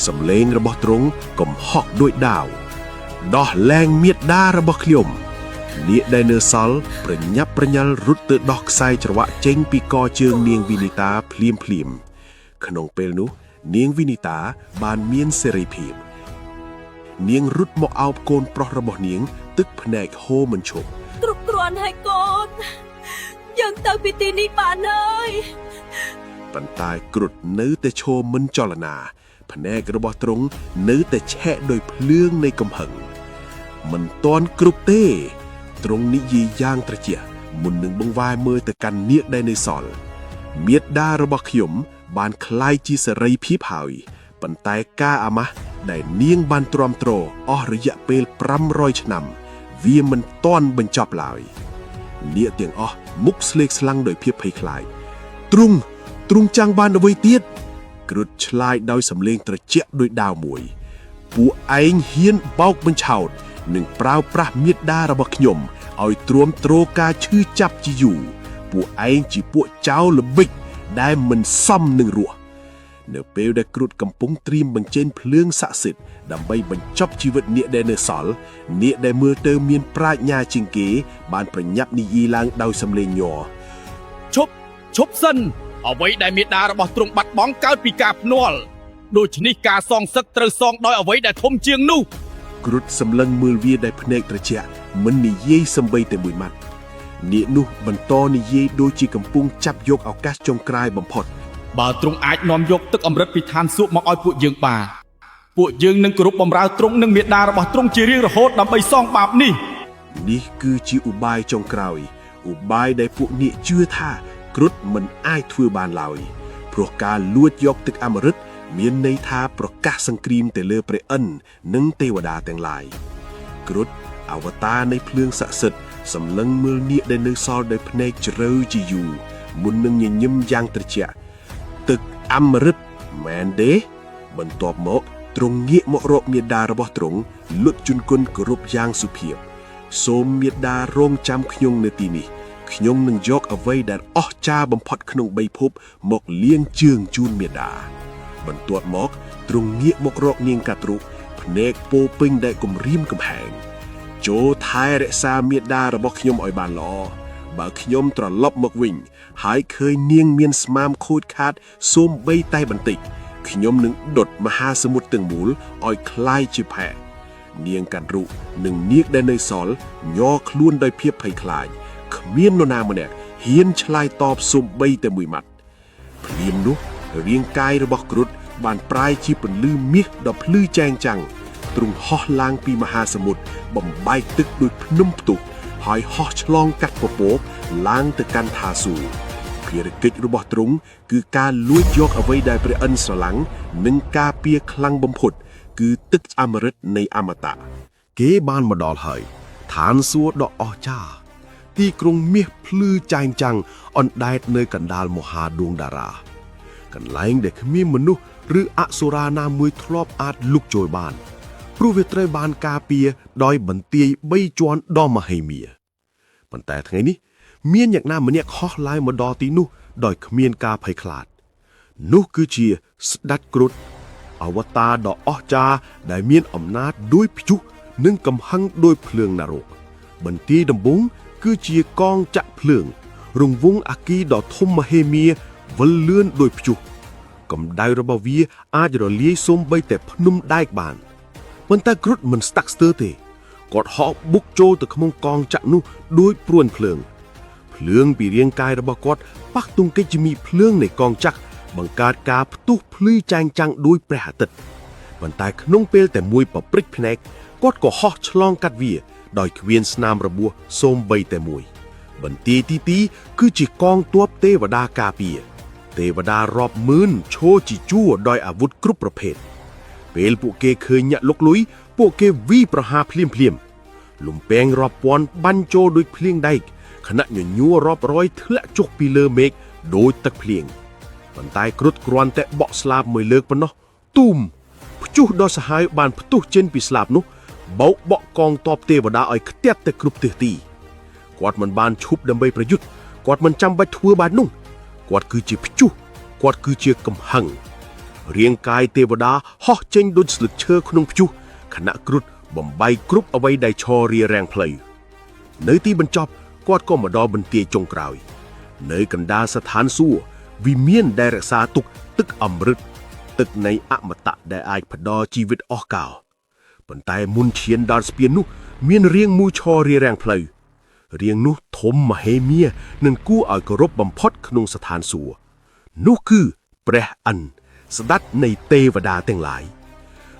សំឡេងរបស់ទ្រង់កំហក់ដូចដាវដោះលែងមាតារបស់ខ្ញុំនាគដែលនៅសល់ប្រញាប់ប្រញាល់រត់ទៅដោះខ្សែច្រវាក់ចេញពីកជើងនាងវិនីតាភ្លាមភ្លាមៗក្នុងពេលនោះ នាងវិនីតាបានមានសេរីភាព នាងរត់មកអោបកូនប្រុសរបស់នាង ទឹកភ្នែកហូរមិនឈប់ គ្រប់គ្រាន់ហើយកូនយើងទៅពីទីនេះបានហើយ ប៉ុន្តែគ្រុឌនៅតែឈរមិនចលនាភ្នែករបស់ទ្រង់នៅតែឆេះដោយភ្លើងនៃកំហឹងមិនទាន់គ្រប់ទេទ្រង់និយាយយ៉ាងត្រជាក់មុននឹងបង្វែរមើលទៅកាន់នាគដែលនៅសល់មេដារបស់ខ្ញុំបានคล้ายជាសេរីភាពហើយប៉ុន្តែការអាម៉ាស់ដែលនាងបានទ្រាំទ្រអស់រយៈពេល500ឆ្នាំ វាមិនទាន់បញ្ចប់ឡើយ នាគទាំងអស់មុខស្លេកស្លាំងដោយភាពភ័យខ្លាចទ្រង់ទ្រង់ចាំងបានអ្វីទៀតគ្រុឌឆ្លើយដោយសំឡេងត្រជាក់ដោយដាវមួយ ពួកឯងហ៊ានបោកបញ្ឆោតនិងប្រើប្រាស់មេដារបស់ខ្ញុំឲ្យទ្រាំទ្រការឈឺចាប់ជាយូរពួកឯងជាពួកចោរល្បិចដែលមិនសមនឹងរស់ នៅពេលដែលគ្រុឌកំពុងត្រៀមបញ្ចេញភ្លើងស័ក្តិសិទ្ធិដើម្បីបញ្ចប់ជីវិតនាគដែលនៅសល់នាគដែលមើលទៅមានប្រាជ្ញាជាងគេ បានប្រញាប់និយាយឡើងដោយសំឡេងញ័រ ឈប់ឈប់សិនអ្វីដែលមេដារបស់ទ្រង់បាត់បង់កើតពីការភ្នាល់ដូច្នេះការសងសឹកត្រូវសងដោយអ្វីដែលធំជាងនោះ គ្រុឌសម្លឹងមើលវាដោយភ្នែកត្រជាក់មិននិយាយសំបីតែមួយម៉ាត់នាគនោះបន្តនិយាយដូចជាកំពុងចាប់យកឱកាសចុងក្រោយបំផុត បើទ្រង់អាចនាំយកទឹកអម្រឹតពីឋានសួគ៌មកឲ្យពួកយើងបានពួកយើងនឹងគោរពបម្រើទ្រង់និងមេដារបស់ទ្រង់ជារៀងរហូតដើម្បីសងបាបនេះ នេះគឺជាឧបាយចុងក្រោយឧបាយដែលពួកនាគជឿថាគ្រុឌមិនអាចធ្វើបានឡើយព្រោះការលួចយកទឹកអមរិតមានន័យថាប្រកាសសង្គ្រាមទៅលើព្រះឥន្ទនិងទេវតាទាំងឡាយគ្រុឌអវតារនៃភ្លើងស័ក្តិសិទ្ធិសម្លឹងមើលនាគដែលនៅសល់ដោយភ្នែកជ្រៅជាយូរមុននឹងញញឹមយ៉ាងត្រជាក់ទឹកអមរិតមែនទេបន្ទាប់មកទ្រង់ងាកមករកមាតារបស់ទ្រង់លុតជន់គុណគោរពយ៉ាងសុភាព សូមមេត្តារងចាំខ្ញុំនៅទីនេះខ្ញុំនឹងយកអ្វីដែលអស្ចារ្យបំផុតក្នុងបីភពមកលាងជើងជូនមេដាបន្ទាប់មកទ្រង់ងាកមករកនាងកាទ្រុភ្នែកពោរពេញដោយគំរាមកំហែងចូលថែរក្សាមេដារបស់ខ្ញុំឲ្យបានល្អបើខ្ញុំត្រឡប់មកវិញ ហើយឃើញនាងមានស្មាមខូចខាតសូម្បីតែបន្តិចខ្ញុំនឹងដុតមហាសមុទ្រទាំងមូលឲ្យคล้ายជាផែ នាងកាន់រុនិងនាគដែលនៅសល់ញ័រខ្លួនដោយភាពភ័យខ្លាចគ្មាននរណាម្នាក់ហ៊ានឆ្លើយតបសូម្បីតែមួយម៉ាត់ភ្លាមនោះរាងកាយរបស់គ្រុឌបានប្រែជាពន្លឺមាសដ៏ភ្លឺចែងចាំងទ្រង់ហោះឡើងពីមហាសមុទ្របំបែកទឹកដូចភ្នំផ្ទុះហើយហោះឆ្លងកាត់ពពកឡើងទៅកាន់ថាសួគ៌ភារកិច្ចរបស់ទ្រង់គឺការលួចយកអ្វីដែលព្រះឥន្ទស្រឡាំងនិងការពារខ្លាំងបំផុត គឺទឹកអមរិតនៃអមតៈ គេបានមកដល់ហើយឋានសួគ៌ដ៏អស្ចារ្យទីក្រុងមាសភ្លឺចែងចាំងអណ្ដែតនៅកណ្ដាលមហាដួងតារា កន្លែងដែលគ្មានមនុស្សឬអសុរាណាមួយធ្លាប់អាចលុកចូលបានព្រោះវាត្រូវបានការពារដោយបន្ទាយបីជាន់ដ៏មហិមាប៉ុន្តែថ្ងៃនេះ មានយ៉ាងណាម្នាក់ហោះឡើងមកដល់ទីនោះដោយគ្មានការភ័យខ្លាច នោះគឺជាស្ដេចគ្រុឌអវតារដ៏អស្ចារ្យដែលមានអំណាចដូចព្យុះនិងកំហឹងដូចភ្លើងនរក បន្ទាយដំបូងគឺជាកងចាក់ភ្លើង រង្វង់អគីដ៏ធំមហិមាវិលលឿនដូចព្យុះកម្ដៅរបស់វាអាចរលាយសូម្បីតែភ្នំដែកបានប៉ុន្តែគ្រុឌមិនស្តាក់ស្ទើរទេគាត់ហក់បុកចូលទៅក្នុងកងចាក់នោះដូចព្រួនភ្លើង ភ្លើងពីរាងកាយរបស់គាត់ប៉ះទង្គិចជាមួយភ្លើងនៃកងចក្របង្កើតការផ្ទុះភ្លឺចែងចាំងដូចព្រះអាទិត្យប៉ុន្តែក្នុងពេលតែមួយប្រព្រឹត្តភ្នែកគាត់ក៏ហោះឆ្លងកាត់វាដោយគ្មានស្នាមរបួសសូម្បីតែមួយ បន្ទាយទី2គឺជាកងទ័ពទេវតាការពារទេវតារាប់ម៉ឺនឈរជាជួរដោយអាវុធគ្រប់ប្រភេទពេលពួកគេឃើញញាក់លុកលុយពួកគេវីប្រហារភ្លាមភ្លាមៗលំពែងរាប់ពាន់បាញ់ចូលដូចភ្លៀងដែកខណៈញញួររាប់រយធ្លាក់ចុះពីលើមេឃដូចទឹកភ្លៀងប៉ុន្តែគ្រុឌគ្រាន់តែបក់ស្លាបមួយលើកប៉ុណ្ណោះទូមព្យុះដ៏សាហាវបានផ្ទុះចេញពីស្លាបនោះ បោកបក់កងទ័ពទេវតាឲ្យខ្ទាត់ទៅគ្រប់ទិសទីគាត់មិនបានឈប់ដើម្បីប្រយុទ្ធគាត់មិនចាំបាច់ធ្វើបែបនោះគាត់គឺជាព្យុះគាត់គឺជាកំហឹងរាងកាយទេវតាហោះចេញដូចស្លឹកឈើក្នុងព្យុះខណៈគ្រុឌបំបីគ្រប់អ្វីដែលឈររារាំងផ្លូវនៅទីបញ្ចប់គាត់ក៏មកដល់បន្ទាយចុងក្រោយ នៅកណ្ដាលស្ថានសួគ៌វិមានដែលរក្សាទុកទឹកអម្រឹតទឹកនៃអមតៈដែលអាចផ្ដល់ជីវិតអស់កលប៉ុន្តែមុនឈានដល់ស្ពាននោះ មានរាងមួយឈររារាំងផ្លូវរាងនោះធំមហេមានិងគួរឲ្យគោរពបំផុតក្នុងស្ថានសួគ៌នោះគឺព្រះឥន្ទស្ដេចនៃទេវតាទាំងឡាយ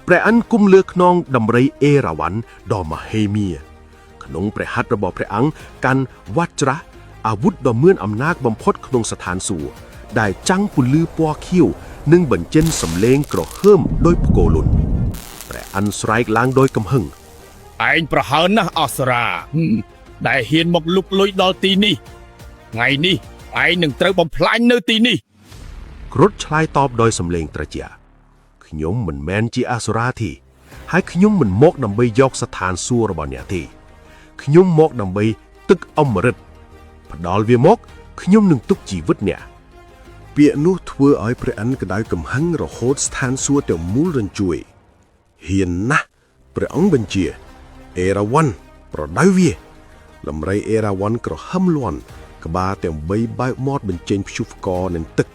ព្រះឥន្ទគុំលើខ្នងដំរីអេរ៉ាវ៉ាន់ដ៏មហេមា ក្នុងព្រះហស្ថរបស់ព្រះអង្គកាន់វច្រៈអាវុធដ៏មានអំណាចបំផុតក្នុងស្ថានសួគ៌ដែលចាំងពន្លឺពណ៌ខៀវនិងបញ្ចេញសំឡេងក្រហើមដោយផ្គរលុនព្រះឥន្ទស្រែកឡើងដោយកំហឹង ឯងប្រហើនណាស់អសុរាហឹមដែលហ៊ានមកលុកលុយដល់ទីនេះថ្ងៃនេះឯងនឹងត្រូវបំផ្លាញនៅទីនេះ គ្រុឌឆ្លើយតបដោយសំឡេងត្រជាក់ខ្ញុំមិនមែនជាអសុរាទេហើយខ្ញុំមិនមកដើម្បីយកស្ថានសួគ៌របស់អ្នកទេខ្ញុំមកដើម្បីទឹកអម្រឹតផ្ដល់វាមកខ្ញុំនឹងទុកជីវិតអ្នក ពាក្យនោះធ្វើឲ្យព្រះឥន្ទក្តៅកំហឹងរហូតស្ថានសួគ៌ទាំងមូលរញ្ជួយហ៊ានណាស់ព្រះអង្គបញ្ជាអេរ៉ាវ៉ាន់ប្រដៅវាលំរៃអេរ៉ាវ៉ាន់ក្រហមលាន់ក្បាលទាំងបីបើកមាត់បញ្ចេញព្យុះផ្ករនិងទឹក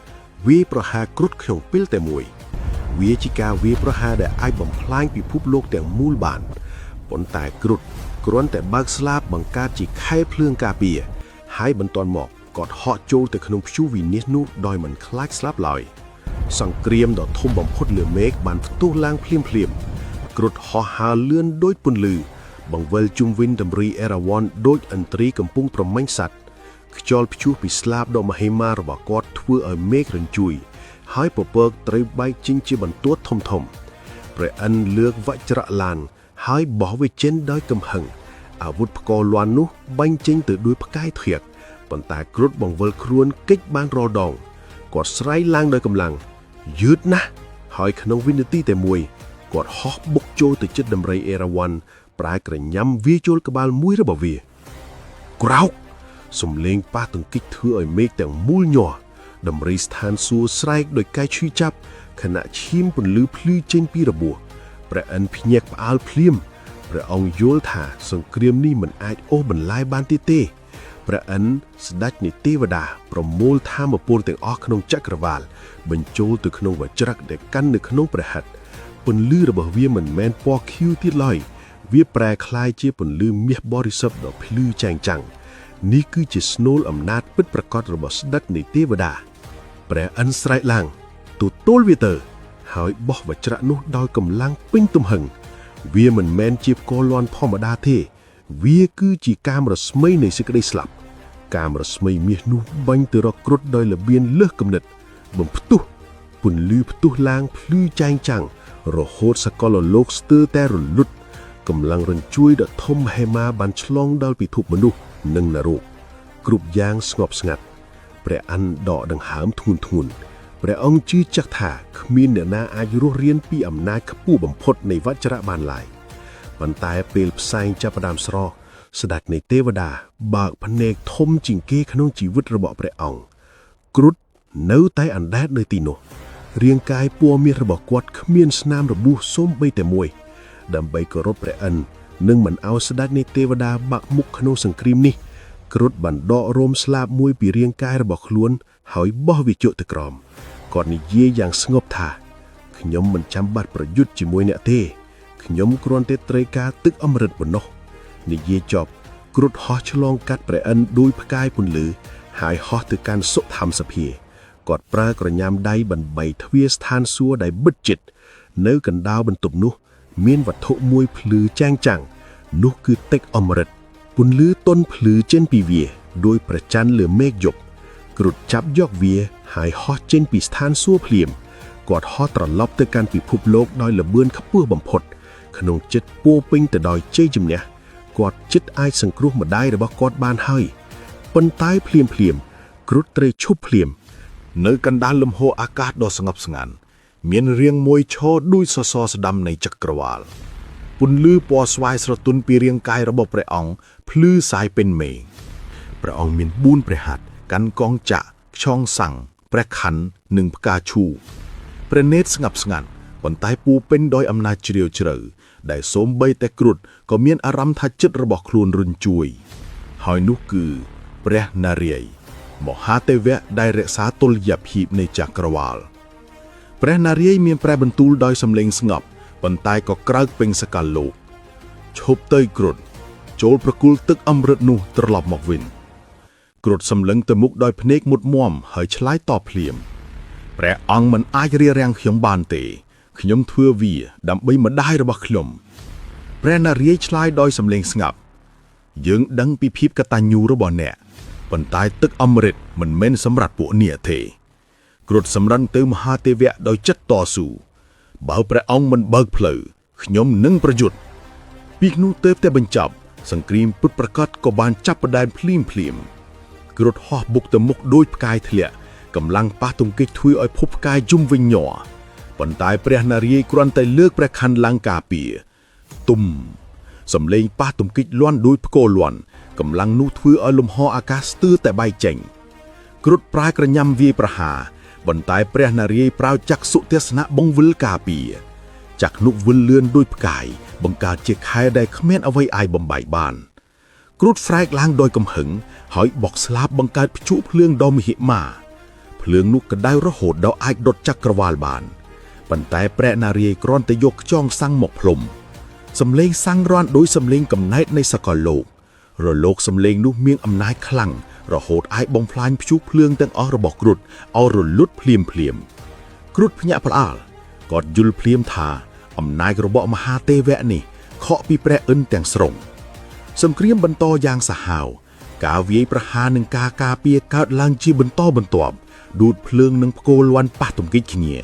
វាយប្រហារគ្រុឌក្នុងពេលតែមួយ វាជាការវាយប្រហារដែលអាចបំផ្លាញពិភពលោកទាំងមូលបានប៉ុន្តែគ្រុឌគ្រាន់តែបើកស្លាបបង្កើតជាខែភ្លើងការពារហើយបន្ទាន់មកគាត់ហក់ចូលទៅក្នុងព្យុះវិនាសនោះដោយមិនខ្លាចស្លាប់ឡើយសង្គ្រាមដ៏ធំបំផុតលើមេឃបានផ្ទុះឡើងភ្លាមភ្លាមៗគ្រុឌហោះហើរលឿនដូចពន្លឺបង្វិលជុំវិញដំរីអេរ៉ាវ៉ាន់ដូចឥន្ទ្រីកំពុងប្រមាញ់សត្វខ្យល់ព្យុះពីស្លាបដ៏មហិមារបស់គាត់ធ្វើឲ្យមេឃរញ្ជួយ ហើយពពកត្រូវបែកចេញជាបន្ទួតធំៗព្រះឥន្ទលើកវច្រៈឡាន ហើយបោះវាចេញដោយកំហឹងអាវុធផ្គរលាន់នោះបាញ់ចេញទៅដោយផ្កាយធៀកប៉ុន្តែគ្រុឌបង្វិលខ្លួនគេចបានរាល់ដងគាត់ស្រែកឡើងដោយកម្លាំងយឺតណាស់ហើយក្នុងវិនាទីតែមួយគាត់ហោះបុកចូលទៅជិតដំរីអេរ៉ាវ៉ាន់ប្រើក្រញាំវាយចូលក្បាលមួយរបស់វា ក្រោកសំលេងប៉ះទង្គិចធ្វើឲ្យមេឃទាំងមូលញ័រដំរីស្ថានសួគ៌ស្រែកដោយកាយឈឺចាប់ខណៈឈាមពន្លឺភ្លឺចេញពីរបួសព្រះឥន្ទភ្ញាក់ផ្អើលភ្លាមព្រះអង្គយល់ថាសង្គ្រាមនេះមិនអាចអូសបន្លាយបានទៀតទេព្រះឥន្ទស្ដេចនៃទេវតាប្រមូលធម៌ពលទាំងអស់ក្នុងចក្រវាល បញ្ចូលទៅក្នុងវច្រឹកដែលកាន់នៅក្នុងព្រះហស្ថពន្លឺរបស់វាមិនមែនពណ៌ខៀវទៀតឡើយវាប្រែក្លាយជាពន្លឺមាសបរិសុទ្ធដ៏ភ្លឺចែងចាំង នេះគឺជាស្នូលអំណាចពិតប្រាកដរបស់ស្ដេចនៃទេវតាព្រះឥន្ទស្រែកឡើងទទួលវាទៅហើយបោះវច្រៈនោះដោយកម្លាំងពេញទំហឹងវាមិនមែនជាផ្គរលាន់ធម្មតាទេ វាគឺជាកាមរស្មីនៃសេចក្តីស្លាប់ កាមរស្មីមាសនោះបាញ់ទៅរកគ្រុឌដោយល្បៀនលើសគំនិត បំផ្ទុះពន្លឺផ្ទុះឡើងភ្លឺចែងចាំងរហូតសកលលោកស្ទើរតែរលត់កម្លាំងរញ្ជួយដ៏ធំមហិមាបានឆ្លងដល់ពិភពមនុស្សនិងនរកគ្រប់យ៉ាងស្ងប់ស្ងាត់ព្រះឥន្ទដកដង្ហើមធ្ងន់ធ្ងរព្រះអង្គជឿជាក់ថាគ្មានអ្នកណាអាចរស់រានពីអំណាចខ្ពស់បំផុតនៃវច្រៈបានឡើយប៉ុន្តែពេលផ្សែងចាប់ផ្ដើមស្រកស្ដេចនៃទេវតាបើកភ្នែកធំជាងគេក្នុងជីវិតរបស់ព្រះអង្គគ្រុឌនៅតែអណ្ដែតនៅទីនោះរាងកាយពណ៌មាសរបស់គាត់គ្មានស្នាមរបួសសូម្បីតែមួយ ដើម្បីគោរពព្រះឥន្ទនិងមិនឲ្យស្ដេចនៃទេវតាបាក់មុខក្នុងសង្គ្រាមនេះគ្រុឌបានដករោមស្លាបមួយពីរាងកាយរបស់ខ្លួន ហើយបោះវាជក់ទៅក្រោមគាត់និយាយយ៉ាងស្ងប់ថាខ្ញុំមិនចាំបាច់ប្រយុទ្ធជាមួយអ្នកទេខ្ញុំគ្រាន់តែត្រូវការទឹកអម្រឹតប៉ុណ្ណោះនិយាយចប់គ្រុឌហោះឆ្លងកាត់ព្រះឥន្ទដោយផ្កាយពន្លឺហើយហោះទៅកាន់សុធម្មសភាគាត់ប្រើក្រញាំដៃបន្បីទ្វារស្ថានសួគ៌ដែលបិទជិត នៅកណ្ដាលបន្ទប់នោះ មានវត្ថុមួយភ្លឺចែងចាំងនោះគឺទឹកអម្រឹតពន្លឺទន់ភ្លឺចេញពីវាដោយប្រច័នលើមេឃយប់គ្រុឌចាប់យកវាហើយហោះចេញពីស្ថានសួគ៌ភ្លាមគាត់ហោះត្រឡប់ទៅកាន់ពិភពលោកដោយល្បឿនខ្ពស់បំផុត ក្នុងចិត្តពោរពេញទៅដោយជ័យជំនះគាត់ចិត្តអាចសង្គ្រោះម្ដាយរបស់គាត់បានហើយប៉ុន្តែភ្លាមភ្លាមៗគ្រុឌត្រូវឈប់ភ្លាម នៅកណ្ដាលលំហអាកាសដ៏ស្ងប់ស្ងាត់មានរាងមួយឈរដូចសសរស្ដាំនៃចក្រវាល ពន្លឺពណ៌ស្វាយស្រទន់ពីរាងកាយរបស់ព្រះអង្គភ្លឺសាយពេញមេឃព្រះអង្គមាន4ព្រះហស្ថកាន់កងចក្រខ្យងសាំងព្រះខ័ននិងផ្កាឈូកព្រះនេត្រស្ងប់ស្ងាត់ប៉ុន្តែពូពេញដោយអំណាចជ្រាលជ្រៅដែលសូម្បីតែគ្រុឌក៏មានអារម្មណ៍ថាចិត្តរបស់ខ្លួនរញ្ជួយ ហើយនោះគឺព្រះនារាយណ៍មហាទេវៈដែលរក្សាតុល្យភាពនៃចក្រវាល ព្រះនារាយណ៍មានព្រះបន្ទូលដោយសំឡេងស្ងប់ប៉ុន្តែក៏ក្រើកពេញសកលលោកឈប់ទៅគ្រុឌចូលប្រគល់ទឹកអម្រឹតនោះត្រឡប់មកវិញគ្រុឌសម្លឹងទៅមុខដោយភ្នែកមុតមមហើយឆ្លើយតបភ្លាមព្រះអង្គមិនអាចរារាំងខ្ញុំបានទេខ្ញុំធ្វើវាដើម្បីម្ដាយរបស់ខ្ញុំព្រះនារាយណ៍ឆ្លើយដោយសំឡេងស្ងប់យើងដឹងពីភាពកតញ្ញូរបស់អ្នកប៉ុន្តែទឹកអម្រឹតមិនមែនសម្រាប់ពួកអ្នកទេ គ្រុឌសម្រិនទៅមហាទេវៈដោយចិត្តតស៊ូបើព្រះអង្គមិនបើកផ្លូវខ្ញុំនឹងប្រយុទ្ធពីនោះទៅតែបញ្ចប់ សង្គ្រាមពុតប្រកាសក៏បានចាប់ផ្ដើមភ្លាមភ្លាមគ្រុឌហោះបុកទៅមុខដូចផ្កាយធ្លាក់កម្លាំងប៉ះទង្គិចធ្វើឲ្យភពផ្កាយជុំវិញញ័រប៉ុន្តែព្រះនារាយណ៍គ្រាន់តែលើកព្រះខ័នឡើងការពារទុំសំឡេងប៉ះទង្គិចលាន់ដូចផ្គរលាន់កម្លាំងនោះធ្វើឲ្យលំហអាកាសស្ទើរតែបែកចេញ គ្រុឌប្រាយក្រញាំវាយប្រហារបន្តែព្រះនារាយណ៍ប្រើចក្ខុទស្សនៈបង្វិលការពារចក្ខុវិលលឿនដូចផ្កាយបង្កើតជាខែដែលគ្មានអ្វីអាចបំបែកបានគ្រុឌហ្វ្រែកឡើងដោយកំហឹងហើយបកស្លាបបង្កើតព្យុភ្លើងដ៏មហិមាភ្លើងនោះក្តៅរហូតដល់អាចដុតចក្រវាលបានប៉ុន្តែព្រះនារាយណ៍គ្រាន់តែយកខ្យងសាំងមកផ្លុំសំឡេងសាំងរាន់ដោយសំឡេងកំណែតនៃសកលលោករលកសំឡេងនោះមានអំណាចខ្លាំងរហូតអាចបំផ្លាញព្យុះភ្លើងទាំងអស់របស់គ្រុឌឲ្យរលត់ភ្លាមភ្លាមគ្រុឌភ្ញាក់ផ្អើលគាត់យល់ភ្លាមថាអំណាចរបស់មហាទេវៈនេះខកពីព្រះឥន្ទទាំងស្រុងសង្គ្រាមបន្តយ៉ាងសាហាវការវាយប្រហារនិងការការពារកើតឡើងជាបន្តបន្ទាប់ឌូតភ្លើងនិងផ្គរលាន់ប៉ះទង្គិចគ្នា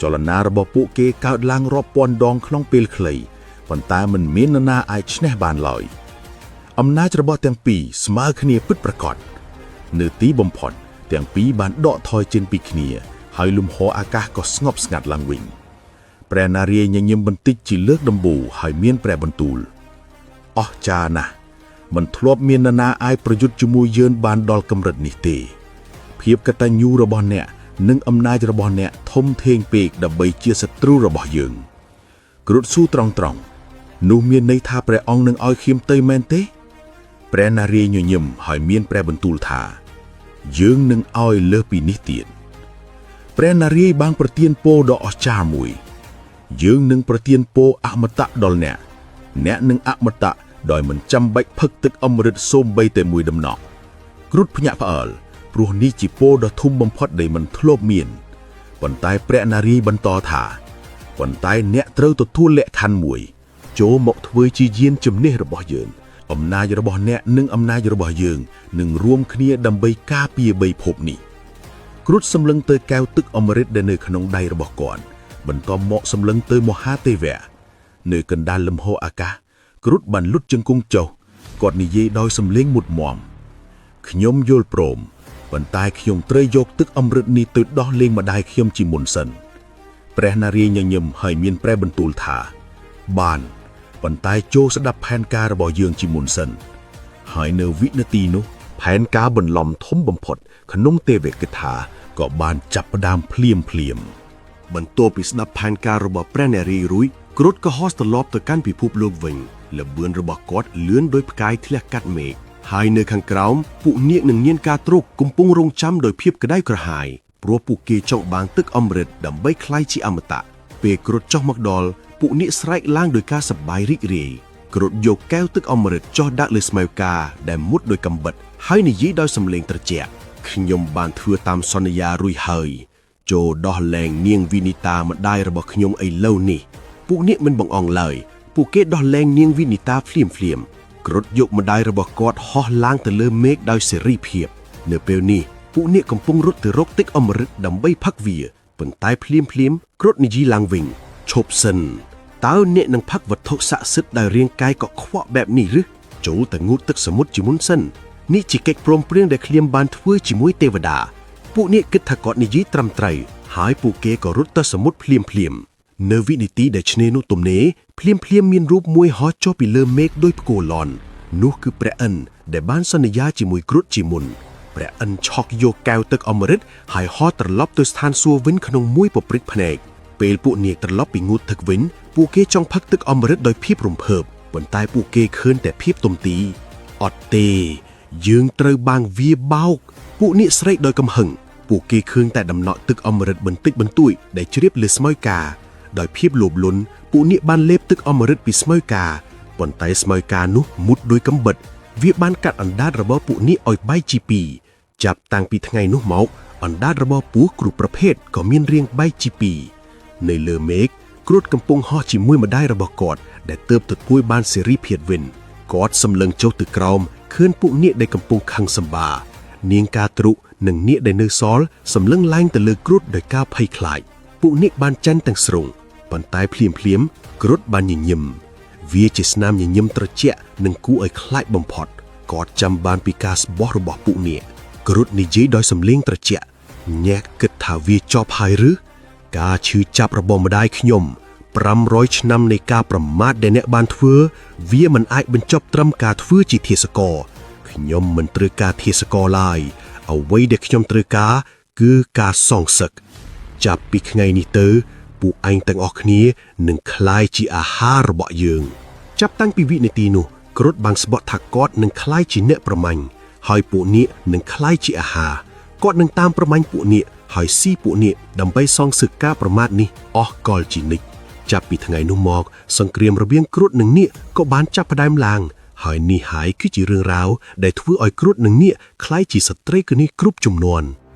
ចលនារបស់ពួកគេកើតឡើងរាប់ពាន់ដងក្នុងពេលខ្លីប៉ុន្តែមិនមាននរណាអាចឈ្នះបានឡើយ អំណាចរបស់ទាំងពីរស្មើគ្នាពិតប្រាកដនៅទីបំផុតទាំងពីរបានដកថយចេញពីគ្នា ហើយលំហអាកាសក៏ស្ងប់ស្ងាត់ឡើងវិញព្រះនារាយណ៍ញញឹមបន្តិចជាលើកដំបូងហើយមានព្រះបន្ទូលអស្ចារ្យណាស់មិនធ្លាប់មាននរណាអាចប្រយុទ្ធជាមួយយើងបានដល់កម្រិតនេះទេភាពកតញ្ញូរបស់អ្នកនិងអំណាចរបស់អ្នកធំធេងពេកដើម្បីជាសត្រូវរបស់យើងគ្រុឌស៊ូត្រង់ត្រង់នោះមានន័យថាព្រះអង្គនឹងឲ្យខ្ញុំទៅមែនទេ ព្រះនារាយណ៍ញញឹមហើយមានព្រះបន្ទូលថា យើងនឹងឲ្យលើសពីនេះទៀតព្រះនារាយណ៍បានប្រទានពរដ៏អស្ចារ្យមួយ យើងនឹងប្រទានពរអមតៈដល់អ្នក អ្នកនឹងអមតៈដោយមិនចាំបាច់ផឹកទឹកអម្រឹតសូម្បីតែមួយដំណក់គ្រុឌភ្ញាក់ផ្អើលព្រោះនេះជាពរដ៏ធំបំផុតដែលមិនធ្លាប់មានប៉ុន្តែព្រះនារាយណ៍បន្តថាប៉ុន្តែអ្នកត្រូវទទួលលក្ខខណ្ឌមួយ ចូលមកធ្វើជាយានជំនិះរបស់យើង អំណាចរបស់អ្នកនិងអំណាចរបស់យើងនឹងរួមគ្នាដើម្បីការពារបីភពនេះគ្រុឌសម្លឹងទៅកែវទឹកអម្រឹតដែលនៅក្នុងដៃរបស់គាត់បន្តមកសម្លឹងទៅមហាទេវៈនៅកណ្ដាលលំហអាកាសគ្រុឌបានលុតជង្គង់ចុះគាត់និយាយដោយសំឡេងមុតមមខ្ញុំយល់ព្រមប៉ុន្តែខ្ញុំត្រូវយកទឹកអម្រឹតនេះទៅដោះលែងម្ដាយខ្ញុំជាមុនសិនព្រះនារាយណ៍ញញឹមហើយមានព្រះបន្ទូលថា បានប៉ុន្តែចូលស្ដាប់ផែនការរបស់យើងជាមុនសិន ហើយនៅវិនាទីនោះ ផែនការបន្លំធំបំផុត ក្នុងទេវកថាក៏បានចាប់ផ្ដើមភ្លាមភ្លាម បន្ទាប់ពីស្ដាប់ផែនការរបស់ព្រះនារីរួចគ្រុឌក៏ហោះត្រឡប់ទៅកាន់ពិភពលោកវិញល្បឿនរបស់គាត់លឿនដោយផ្កាយធ្លាក់កាត់មេឃហើយនៅខាងក្រោមពួកនាគនិងនាងការទ្រុកកំពុងរងចាំដោយភាពក្តៅក្រហាយព្រោះពួកគេចង់បានទឹកអម្រឹតដើម្បីក្លាយជាអមតៈពេលគ្រុឌចុះមកដល់ពួកនាគស្រែកឡើងដោយការសប្បាយរីករាយគ្រុឌយកកែវទឹកអម្រឹតចុះដាក់លើស្មៅកាដែលមុតដោយកំបិតហើយនិយាយដោយសំឡេងត្រជាក់ខ្ញុំបានធ្វើតាមសន្យារួចហើយ ចូលដោះលែងនាងវិនីតាម្ដាយរបស់ខ្ញុំឥឡូវនេះពួកនាគមិនបង្អង់ឡើយពួកគេដោះលែងនាងវិនីតាភ្លាមភ្លាមគ្រុឌយកម្ដាយរបស់គាត់ហោះឡើងទៅលើមេឃដោយសេរីភាព នៅពេលនេះពួកនាគកំពុងរត់ទៅរកទឹកអម្រឹតដើម្បីផឹកវាប៉ុន្តែភ្លាមភ្លាមគ្រុឌនិយាយឡើងវិញឈប់សិនតើអ្នកនឹងផឹកវត្ថុស័ក្តិសិទ្ធិដោយរាងកាយកខ្វក់បែបនេះឬចូលទៅងូតទឹកសមុទ្រជាមុនសិននេះជាកិច្ចព្រមព្រៀងដែលខ្ញុំបានធ្វើជាមួយទេវតា ពួកនេះគិតថាគាត់និយាយត្រឹមត្រូវហើយពួកគេក៏រត់ទៅសមុទ្រភ្លាមភ្លាមៗនៅវិនាទីដែលឆ្នេរនោះទំនេរ ភ្លាមភ្លាមៗមានរូបមួយហោះចុះពីលើមេឃដោយផ្គរលាន់នោះគឺព្រះឥន្ទដែលបានសន្យាជាមួយគ្រុឌជាមុនព្រះឥន្ទឆក់យកកែវទឹកអមរិតហើយហោះត្រឡប់ទៅស្ថានសួគ៌វិញក្នុងមួយពព្រិចភ្នែកពេលពួកនាគត្រឡប់ពីងូតទឹកវិញពួកគេចង់ផឹកទឹកអមរិតដោយភាពរំភើបប៉ុន្តែពួកគេឃើញតែភាពទុំទីអត់ទេ យើងត្រូវបាងវាបោកពួកនាគស្រែកដោយកំហឹងពួកគេឃើញតែដំណក់ទឹកអមរិតបន្តិចបន្តួចដែលជ្រាបលើស្មៅកាដោយភាពលោភលន់ពួកនាគបានលេបទឹកអមរិតពីស្មៅកាប៉ុន្តែស្មៅកានោះមុតដោយកំបិតវាបានកាត់អណ្ដាតរបស់ពួកនាគឲ្យបែកជាពីរចាប់តាំងពីថ្ងៃនោះមកអណ្ដាតរបស់ពស់គ្រប់ប្រភេទក៏មានរាងបែកជាពីរនៅលើមេឃគ្រុឌកំពុងហោះជាមួយម្ដាយរបស់គាត់ដែលទើបទទួលបានសេរីភាពវិញគាត់សម្លឹងចុះទៅក្រោមឃើញពួកនាគដែលកំពុងខឹងសម្បានាងកាទ្រុនិងនាគដែលនៅសល់សម្លឹងឡើងទៅលើគ្រុឌដោយការភ័យខ្លាចពួកនាគបានចាញ់ទាំងស្រុងប៉ុន្តែភ្លាមភ្លាមៗគ្រុឌបានញញឹមវាជាស្នាមញញឹមត្រជាក់និងគួរឲ្យខ្លាចបំផុតគាត់ចាំបានពីការស្បោះរបស់ពួកនាគគ្រុឌនិយាយដោយសំឡេងត្រជាក់ញាក់គិតថាវាចប់ហើយឬការឈឺចាប់របស់ម្ដាយខ្ញុំ500ឆ្នាំនៃការប្រមាថដែលអ្នកបានធ្វើវាមិនអាចបញ្ចប់ត្រឹមការធ្វើជាធាសករខ្ញុំមិនត្រូវការធាសករឡើយអ្វីដែលខ្ញុំត្រូវការគឺការសងសឹកចាប់ពីថ្ងៃនេះទៅពួកឯងទាំងអស់គ្នានឹងក្លាយជាអាហាររបស់យើងចាប់តាំងពីវិនាទីនោះគ្រុឌបានស្បត់ថាគាត់នឹងក្លាយជាអ្នកប្រមាញ់ហើយពួកនាគនឹងក្លាយជាអាហារគាត់នឹងតាមប្រមាញ់ពួកនាគហើយស៊ីពួកនាគដើម្បីសងសឹកការប្រមាថនេះអស់កលជានិច្ចចាប់ពីថ្ងៃនោះមកសង្គ្រាមរវាងគ្រុឌនិងនាគក៏បានចាប់ផ្ដើមឡើងហើយនេះហើយគឺជារឿងរ៉ាវដែលធ្វើឲ្យគ្រុឌនិងនាគក្លាយជាសត្រូវគ្នាគ្រប់ជំនាន់។